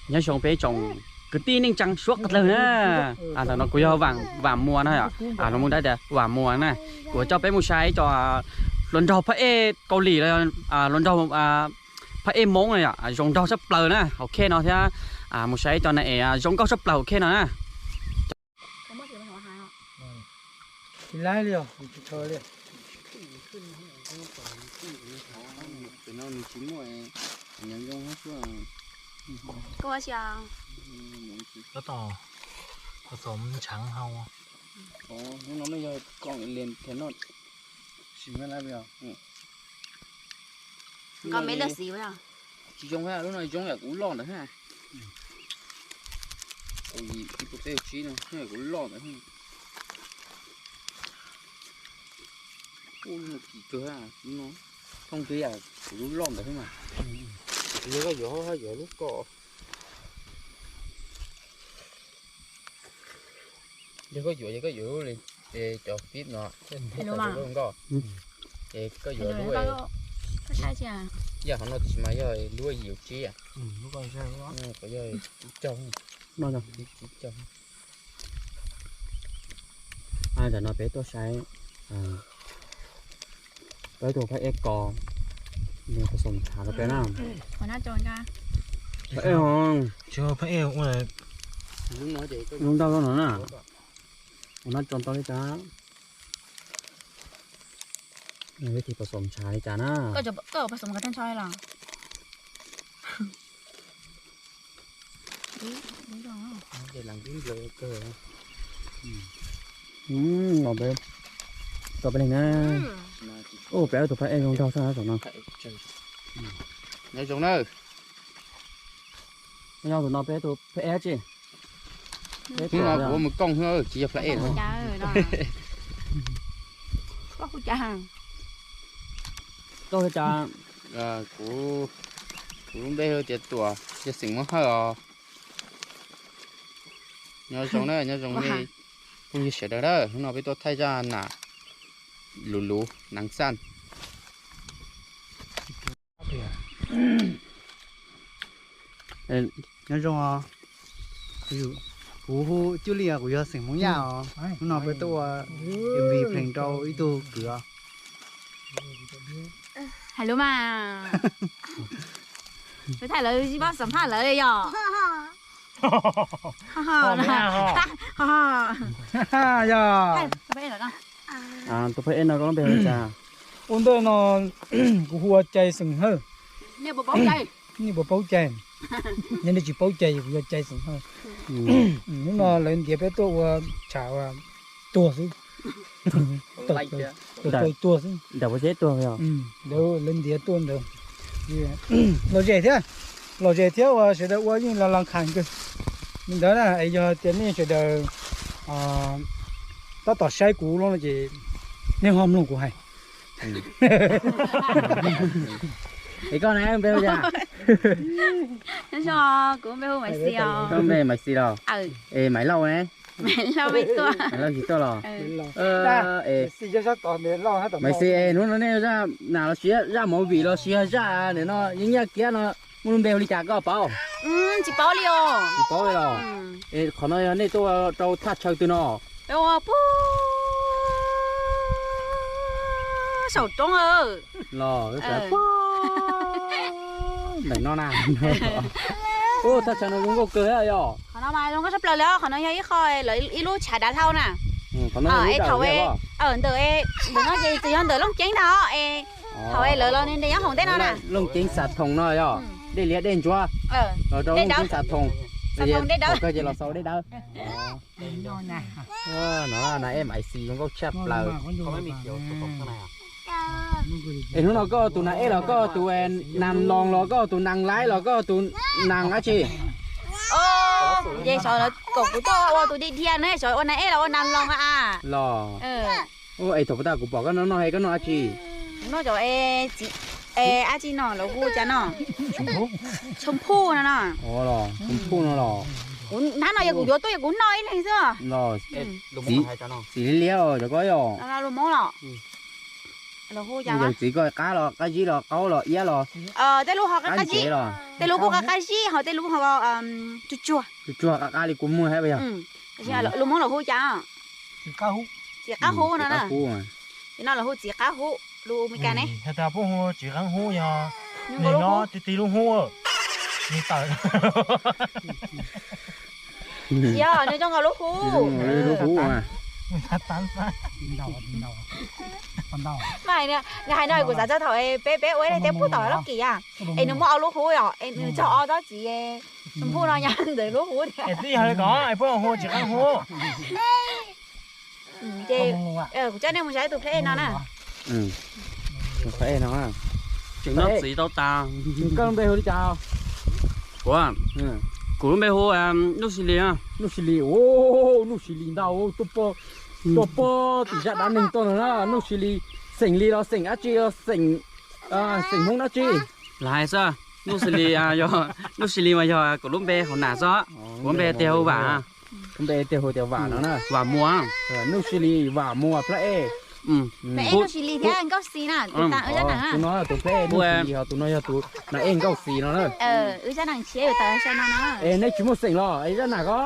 Nyob zoo peb tsoom kwv tij neej tsaa suav dlawg na. Ntawm no kuv yog Vam Muas na, lus Moos Dab tias Vam Muas na. Kuv coj peb mus saib cov hluas nraug phab ej Kaus Lim los hluas nraug phab ej Moob na yom, zoo nraug tshaj plaws na hauv khej no thiab. Mus saib cov nas es zoo nkauj tshaj plaws hauv khej no na. Tab tom xom ntshaav hau. Hnub no yog koom li thiab no. Tsis zoo, lub no zoo yam kuv loj ntawd. Ib puas peb tsib no yam kuv loj ntawd. Ub, lub no kim kawg, lub no thooj kiag yam kuv lub loj ntawd xwb mas. Yog koj yuav, yuav lub ko. Yog koj yuav, yog koj yuav lub li, es cov fib no, lub nkoj, es koj yuav lub, yog qhov no tsis mas yog lub yim tsib, yog tsib caug, tsib caug. Tam no peb tuaj saib, peb tuaj phab ej ko, nws xom tshav rau peb na. Phab ej, phab ej, lub nrauj no na, ua nab tso tau li cas, vib thib pom xom tshav li cas na. Los peb, los peb leeg na. Ub, peb tus phab ej zoo nraug tshaj tam no. Nyob zoo na. Yog tus no peb tus phab ej tsi. Hnub no kuv mus kooj xwb tsis yog phab ej. Koj hu cas? Kuv, kuv lub npe hu tias Tuam, yog xeem Moob Hawj os. Nyob zoo na, nyob zoo nej phooj ywg sawv daws na. Hnub no peb tuaj thaij zaj nam luv luv, nam xaj. Nyob zoo os, kuv hu Cuj Li, kuv yog xeem Hmoob Yaj os. Hnub no peb tuaj ua M V pheej rau ib tug kwv os. Hais lus mas, lawv thaij lawv tsis paub xam phaj lawv yom. Yog tus phab ej no koj lub npe hu cas? Ua ntej no kuv hu ua Cai xeem Hawj. Nej puas paub cai? Nej puas paub cai? Yog nej tsis paub cai, kuv yog Cai xeem Hawj. Hnub no lawv ntiav peb tuaj ua tsham tuag xwb. Tau tuag xwb. Ntawm puas seb tuag yog? Lawv ntiav tuaj ntawd. Lom zem thiab, lom zem thiab uas sawv daws ua yeej los los khas kawg. Li ntawd na, es yog tias nej sawv daws tab tom saib kuv no ces nej ho mloog kuv hais. Es koj na, npe hu cas? Kuv npe hu Maiv Xis os. Koj npe Maiv Xis los? Es Maiv Lauj ne? Maiv Lauj tsis tuaj los? Maiv Xis, es hnub no nej zaj nam los sis zaj movie los sis zaj nim no yeej nyiaj kiab no muaj lub npe hu li cas koj paub? Tsis paub li os. Tsis paub li los? Es qhov no yog nej tuaj rau thaj chaw twg no? Puag saum roob los ntawm no na. Ub, thaj chaw no zoo nkauj kawg yog. Qhov no mas zoo nkauj tshaj plaws li os, qhov no yog ib qho lawv ib lub tshav dav hlau na. Es thaum ntawm, ntawm no ces txawm yog ntawm Looj Ceeb ntag os. Thaum es lawv los nres nyob hauv ntej no na. Looj Ceeb Xav Thoom no yog dej liab dej ntsuab, los rau Looj Ceeb Xav Thoom, Xav Thoom dej dawb, kawg ces los xaus dej dawb. No na, ej Maiv Xis zoo nkauj tshaj plaws. Es hnub no koj tus nas ej los koj tus nas loos los koj tus nas laib los koj tus nas dab tsi? Ces xyov lawv kom kuv tuaj ua tus dhia dhia na, xyov ua nas ej los ua nas loos a. Los, es thaum puag ta kuv pom koj noj noj es koj noj dab tsi? Noj cov dab tsi no lawv hu cas no? Tshooj phuj no no. Tshooj phuj no los? Kuv hnab no yog kuv yuav tuaj yog kuv noj ib leeg xwb. Los, txiv liab liab os cov ko yog. Lus Hmoob los? Yawg txiv koj qab los qab zib los qaub los iab los tej lub ho qab qab zib, tej lub kuj qab qab zib ho tej lub ho tsuag tsuag, tsuag tsuag qab qab li kua muag thiab puas yog? Lus Hmoob los hu cas? Txiv qab hub no na. Txiv qab hub, no los hu txiv qab hub lus Meskas ne. Txiv qab hub yog nws nyob ti ti lub hub. Nws tawm, yog nws zoo nkaus lub hub. Lub hub. Nws hais no kuv xav txog thaum peb peb ua tej pub tom lub kim a, es nws muaj ob lub hub os, es nws txog ob tsob txiv nphuj no nyob ntawm lub hub thiab. Es twb yog li ko, es puab hu tsis qab hub. Ces kuv coj nej mus saib tus pheb no na. Tus pheb no tseem noj txiv tau tas. Koj lub npe hu li cas? Kuv, kuv lub npe hu Nuj Sis Lis. Nuj Sis Lis, Nuj Sis Lis ntag, tuaj pog tim zaj dab neeg tuaj ntag na. Nuj Sis Lis, xeem Lis los xeem dab tsi, xeem Hmoob dab tsi? Lam hais xwb, Nuj Sis Lis, Nuj Sis Lis mas yog kuv lub npe hauv nas xwb, kuv lub npe tiag hu Vam. Lub npe tiag hu tias Vam no na. Vam Muas. Nuj Sis Lis Vam Muas plab ej. Ej Nuj Sis Lis thiab Nkauj Xis na, tus no tus plab ej Nuj Sis Lis ho tus no yog tus nas ej Nkauj Xis no na. Wb zaj neeg tshiab yus tawm saib no no. Es nej tsis muaj xeem los es zaj nam ko?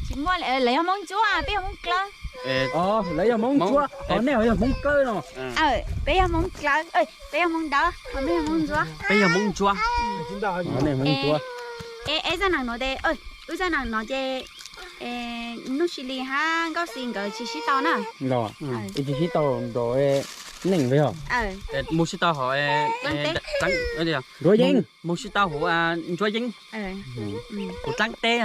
Tsis muaj, lawv yog Hmoob Ntsuab, peb yog Hmoob Dlawb. Lawv yog Hmoob Ntsuab, ho nej ho yog Hmoob Dlawb no. Peb yog Hmoob Dlawb, peb yog Hmoob Dawb, ho nej yog Hmoob Ntsuab. Peb yog Hmoob Ntsuab. Nej Hmoob Ntsuab. Es zaj nam no ces, wb zaj nam no ces Nuj Sis Lis hab Nkauj Xis nkawd tsis sib tau na. Los, tsis sib tau nrog neeg yog? Mus sib tau hauv Ntsuab Yeeb. Mus sib tau hauv Ntsuab Yeeb. Kuv dlaab teb.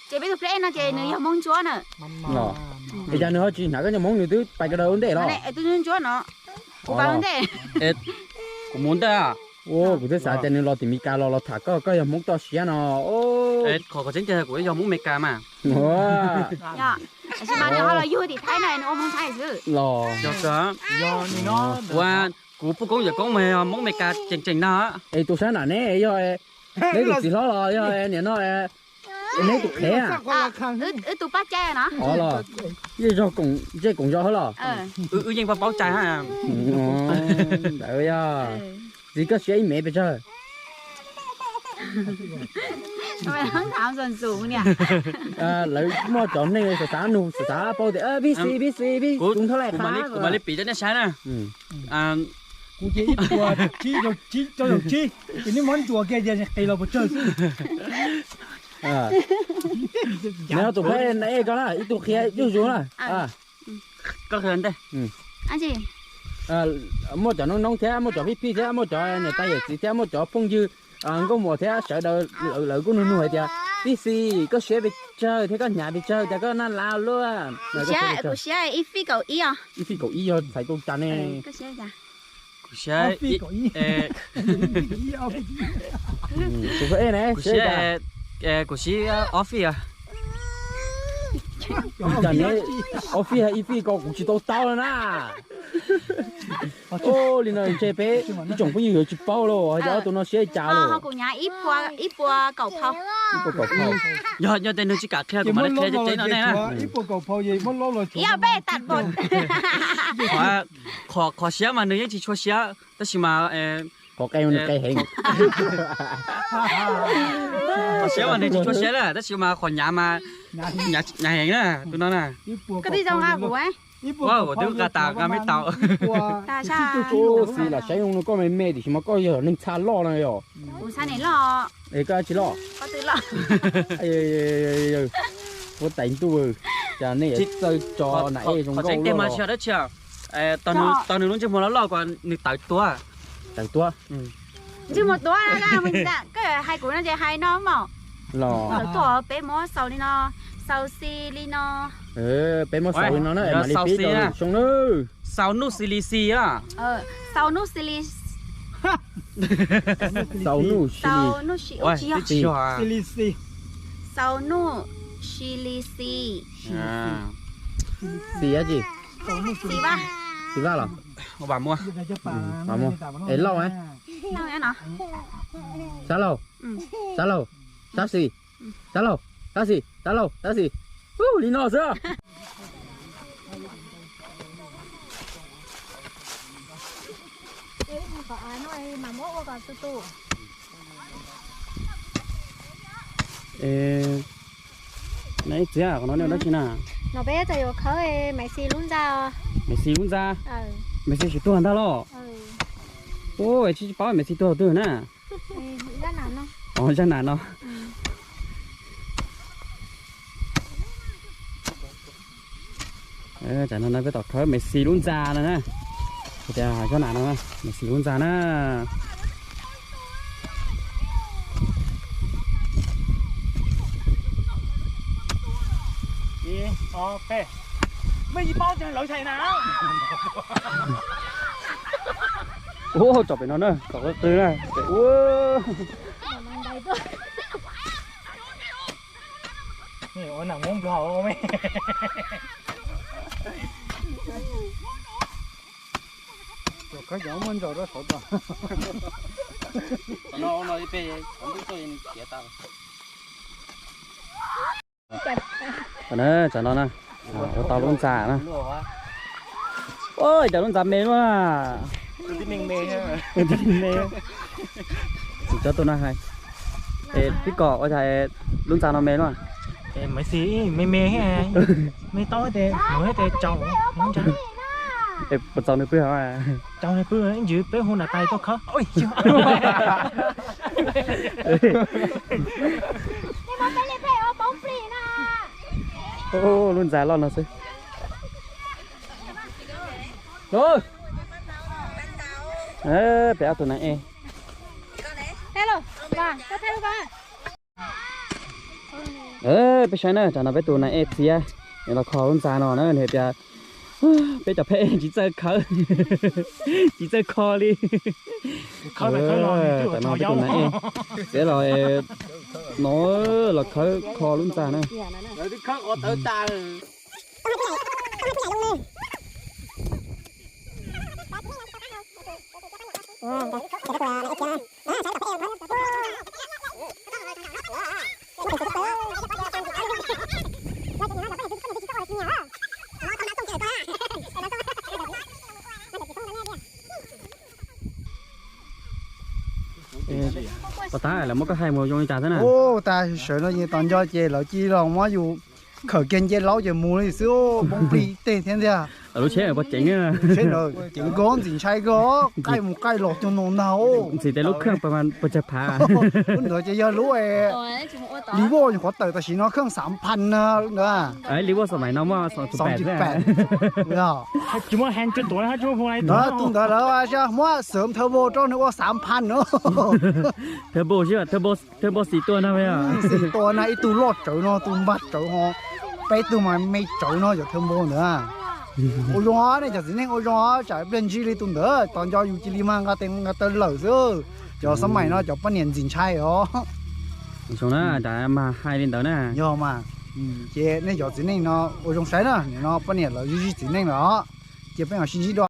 Ces peb tus pleb no ces nws yog Hmoob Ntsuab na. Es cas nws ho tsis hnav koj cov Hmoob, nws twb pais ko daws ua ntej los? Tus Ntsuab no, kuv pais ua ntej. Kuv mus ntej. Kuv twb xav tias nws los tim Meskas los los tham koj, koj yog Hmoob toj siab no. Qhov tseeb tiag kuv yog Hmoob Meskas mas. Tab sis mas nws ho los yug tim Thaib no, nws ua Hmoob Thaib xwb. Los, kuv poj koob yawm koob mas yog Hmoob Meskas tseem tseem no. Es tus sab nam ne yog neb tus txiv hlob los yog niam no, neb tus qhev? Wb tus paj cai no. Los, yeej zog koom zej koom zos hab los? Wb yeej paub paub cai hab. Ntawd yog. Txiv, koj siab ib mev pes tsawg? Lawv muaj cov neeg xav xav nug xav xav paub tias pib xis pib xis pib kuv thab laj kuv mam li piv rau nej saib na. Kuv ces ib puas tsib caug tsib, ces neb muab ntsuas kiag ces qis los puas tsawg xwb. Neb ob tug peb na, ej koj na, ib tug qhia ib tug zuag na. Koj qhia ntej. Muaj cov noob noob thiab, muaj cov phij phij thiab, muaj cov niam tais yawm txiv thiab, muaj cov phooj ywg nkauj muam thiab sawv daws, lawv kuj nug nug hais tias, Pib xis, koj siab pes tsawg thiab koj hnyav pes tsawg, cas koj naj lab luaj? Kuv siab ib feet kaum ib os. Ib feet kaum ib yog txhais tau cas ne? Kuv siab, kuv siab, kuv siab ob feet. Cas ne, ob feet ib feet ko kuv tsis tau taub no na. Li no ntshe peb ib tsoom phooj ywg yuav tsis paub los hais tias ob tug no siab cas los. Kuv hnyav ib puas kaum phau. Yog, yog tias nws tsis kam qhia kuv mam li qhia cov no ne. Ib puas kaum phau, ib puas kaum phau. Qhov siab mas nws yeej tsis tshua siab tab sis mas qhov qe nws qe heev. Qhov siab mas nws tsis tshua siab na tab sis mas qhov hnyav mas hnyav heev na tus no na. Koj twb zoo nqa kuv, kuv twb nqa tas nqa me tau. Xis, lam saib zoo no koj me me tiam sis mas koj yog neeg txha loj no yog. Kuv txha niam loj. Es koj tsis loj? Ua tais ntuj, cas nej yuav txawj tso nam ej zoo nkauj luaj los. Tos nws lub ntsej muag loj loj ko nws tawv tuab. Tawv tuab. Ntsej muag tuab, koj hais kuv no ces hais no mog. Los, tuaj peb muab xaus li no, xaus xis li no. Peb muab xaus li no na, mam li pib rau xyoo na. Xaus Nuj Xis Lis xis a. Xaus Nuj Xis Lis. Xaus Nuj Xis Lis. Xaus Nuj Xis Lis. Xaus Nuj Xis Lis xis. Xis dab tsi? Xis Vaj. Xis Vaj los? Vam Muas. Es Lauj ne? Xab Lauj. Xab Lauj. Xab Xis. Xab Lauj. Xab Xis. Xab Lauj. Xab Xis. Li no xwb. Mas muab ua kom tu tu. Neb txiv, qhov no nws dab tsi na? No peb txawm yuav khawb Maiv Xis lub ntxa. Maiv Xis lub ntxa? Maiv Xis tsis tuag ntag los? Ua tsis paub Maiv Xis tuag twg na. Zaj nam no. Tsam no peb tom khawb Maiv Xis lub ntxa no na. Tias zaj nam no, Maiv Xis lub ntxa na. Ib, ob, peb. Mej yij paub tias lawv tshais na. Ua tsom pem no na, tsom qw na. Ua nam muab nplog me. Khawb cov muaj ntsaum rau saud tod. Qhov no ua no peb qhov ntuj tuaj nws khiav tag. Qhov no, tsam no na, ua tau lub ntxa na. Ua cas lub ntxa me luaj na. Tus tib neeg me. Cov tus no hais, es tib kom ua cas lub ntxa no me luaj. Maiv Xis me me, me tau tes mus tes tsaus. Es puas txaus nws pw hos? Tsaus nws pw, ib ntsis peb hu nam tais tuaj khawb. Lub ntxa loj no xwb. Peb ob tug nas ej. Peb saib na, tsam no peb tus nas ej txiav, nws los kho lub ntxa no na, nws hais tias peb cov pheej tsis txawj khawb, tsis txawj kho li. Tsam no peb tus nas ej txiav los, no los khawb kho lub ntxa na. Pov tab, lawv muab koj hais mus zoo li cas xwb na? Ub, tas sawv no ces tos nco ces lawv cia li los muab yus khawm kiag nce laub ces mus li xwb, poob plig teg thiab ntiag. Lub tsheb ceev, ceev nkauj ntxim ntshai kawg, qaij mus qaij los cuag no ntag. Ntxim tias lub kheej puas tsawg phav? Lub ntawd ces yog lub Li Voj nyuam qhuav tawm tam sim no kheej xav phan na lub ntawd. Li Voj xam mais no muaj xoom tsis pem. Tus ntawd lawv muab xeem thawv vos rau nws ua xav phan no. Thawv npau xis tuaj na, xis tuaj na, ib tug loj tsawv no, tus npag tsawv ho, peb tug mas me tsawv no cov thawv npau ntawd. Ua zoo nej cov txiv neej ua zoo tsam pliag ntsig li tus ntawd tos nco yus cia li mag nqa tes nqa taw lawm xwb. Cov xab mais no cov poj niam ntxim ntshai os. Zoo na, mas hais li ntawd na. Yog mas, ces nej cov txiv neej no ua zoo saib na, nim no poj niam lawv zij zij txiv neej lawm os. Ces peb mam sib ntsib dua.